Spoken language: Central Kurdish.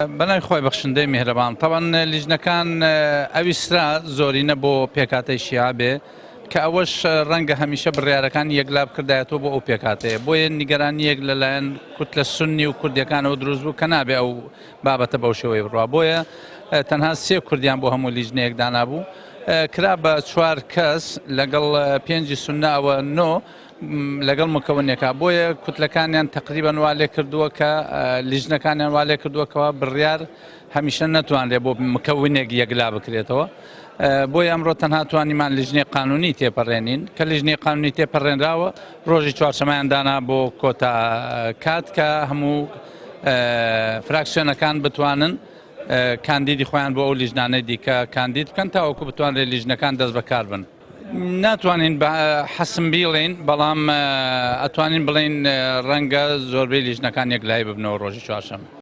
بەناوی خوای بەخشندەی میهرەبان. تەبعەن لیژنەکان ئەویسترا زۆرینە بۆ پێکهاتەی شیعە بێ کە ئەوەش ڕەنگە هەمیشە بڕیارەکان یەکلا بکردایەتەوە بۆ ئەو پێکهاتەیە بۆیە نیگەرانیەک لەلایەن کوتلە سوننی و کوردیەکانەوە دروست بوو کە نابێ ئەو بابەتە بەو شێوەیە بڕوا بۆیە تەنها سێ کوردیان بۆ هەموو لیژنەیەک دانابوو کرا بە چوار کەس لەگەڵ پێنجی سوننە ئەوە نۆ لەگەڵ مکەونێکا بۆیە کوتلەکانیان تەقریبەن وا لێ کردووە کە لیژنەکانیان وا لێ کردووە کەوا بڕیار هەمیشە نەتوانرێت بۆ مکەونێک یەکلا بکرێتەوە بۆیە ئەمڕۆ تەنها توانیمان لیژنەی قانونی تێپەڕێنین کە لیژنەی قانونی تێپەڕێنراوە ڕۆژی چوارشەمەیان دانا بۆ کۆتا کات کە هەموو فراکسیۆنەکان بتوانن کاندیدی خۆیان بۆ ئەو لیژنانەی دیکە کاندید بکەن تاوەکو بتوانرێت لیژنەکان دەست بەکار بن. ناتوانین بە حەسم بیڵێین، بەڵام ئەتوانین بڵێین ڕەنگە زۆربەی لیژنەکان یەکلایی ببنەوە ڕۆژی چوارشەممە.